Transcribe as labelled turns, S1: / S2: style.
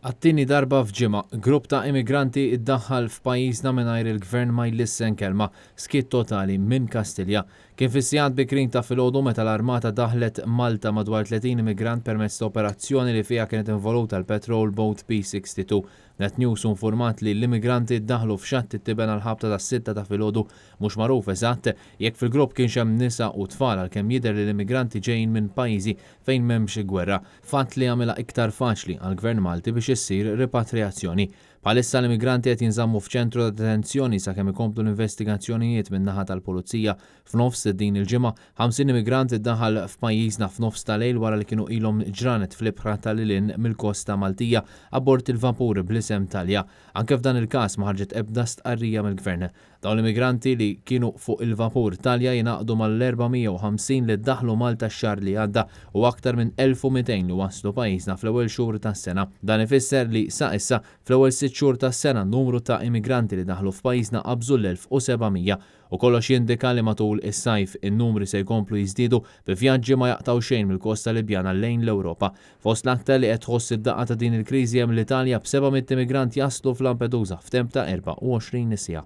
S1: Għat-tieni darba f'ġimgħa, grupp ta' immigranti ddaħħal f'pajjiżna mingħajr il-Gvern ma jlissen kelma. Skiet totali minn Kastilja. Kien fis-sigħat bikrin ta' filgħodu meta l-Armata daħlet Malta madwar 30 immigrant permezz ta' operazzjoni li fiha kienet involuta l-patrol boat P62. Net News hu nfurmat li l-immigranti ddaħlu f'Xatt it-Tiben għall-ħabta tas-sitta ta' filgħodu. Mhux magħruf eżatt jekk fil-grupp kienx hemm nisa u tfal għalkemm jidher li l-immigranti ġejjin minn pajjiżi fejn m'hemmx gwerra, fatt li jagħmilha iktar faċli għall-Gvern Malti biex issir ripatrijazzjoni. Bħalissa l-immigranti qed jinżammu f'ċentru ta' detenzjoni sakemm ikomplu l-investigazzjonijiet min-naħa tal-Pulizija. F'nofs din il-ġimgħa, 50 immigrant daħal f'pajjiżna f'nofs ta' lejl wara li kienu ilhom ġranet fl-ibħra ta' lil hinn mill-kosta Maltija abbord il-vapur bl-isem Talja. Anke f'dan il-każ ma ħarġet ebda stqarrija mill-Gvern. Dawn l-immigranti li kienu fuq il-vapur Talja jingħaqdu mal-450 li ddaħħlu Malta x-xahar li għadda u aktar minn 1,200 li waslu pajjiżna fl-ewwel xhur tas-sena. Dan ifisser li sa issa, fl-ewwel sitt xhur tas-sena n-numru ta' immigranti li daħlu f'pajjiżna qabżu l-1,700. U kollox jindika li matul is-sajf in-numri se jkomplu jiżdiedu bi vjaġġi ma jaqtgħu xejn mill-kosta Libjana lejn l-Ewropa. Fost l-aktar li qed tħoss id-daqqa ta' din il-kriżi hemm l-Italja b' 700 immigrant jaslu f'Lampedusa f'temp ta' 24 siegħa.